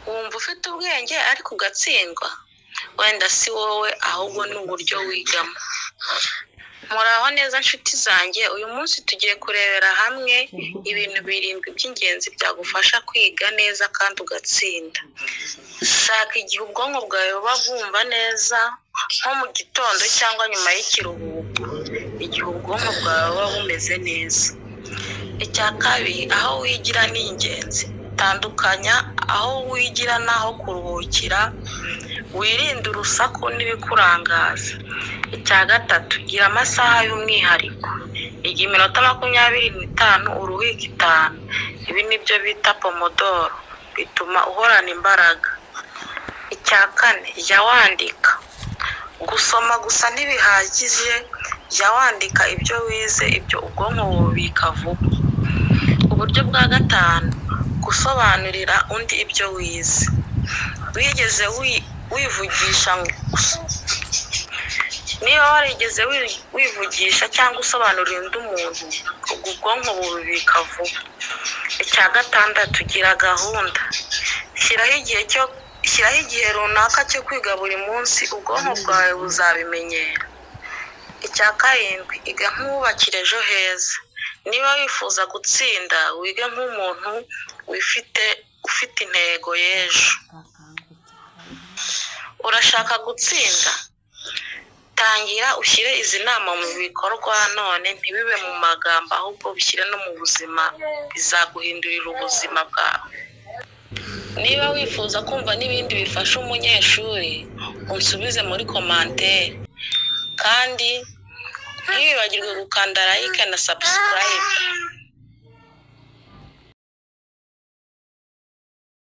Wumva ufite ubwenge ariko ugatsindwa? Wenda si wowe, ahubwo ni uburyo wigamo. Muraho neza nshuti zanjye, uyu munsi tugiye kurebera hamwe ibintu birindwi by'ingenzi byagufasha kwiga neza kandi ugatsinda. Shaka igihe ubwonko bwawe buba bwumva neza, nko mu gitondo cyangwa nyuma y'ikiruhuko, igihe ubwonko bwawe buba bumeze neza. Icya kabiri, aho wigira ni ingenzi. Tandukanya aho wigira n'aho kuruhukira, wirinde urusaku n'ibikurangaza. Icya gatatu, gira amasaha y'umwihariko. Iga iminota 25, uruhuke 5. Ibi ni byo bita Pomodoro, bituma uhorana imbaraga. Icya kane, jya wandika. Gusoma gusa ntibihagije, jya wandika ibyo wize, ibyo ubwonko bubika vuba. Uburyo bwa gatanu, gusobanurira undi ibyo wize. Wigeze wivugisha, niba warigeze wivugisha cyangwa usobanurira undi muntu, ubwo ubwonko bubibika vuba. Icya gatandatu, gira gahunda. Shyiraho igihe runaka cyo kwiga buri munsi, ubwonko bwawe buzabimenyera. Icya karindwi, iga nk'uwubakira ejo heza. Niba wifuza gutsinda, wige nk'umuntu wifite, ufite intego y'ejo. Urashaka gutsinda? Tangira ushyire izi nama mu bikorwa none, ntibibe mu magambo ahubwo bishyire no mu buzima, bizaguhindurira ubuzima bwawe. Niba wifuza kumva n'ibindi bifasha umunyeshuri, unsubize muri commentaire, kandi ntiwibagirwe gukanda like na subscribe.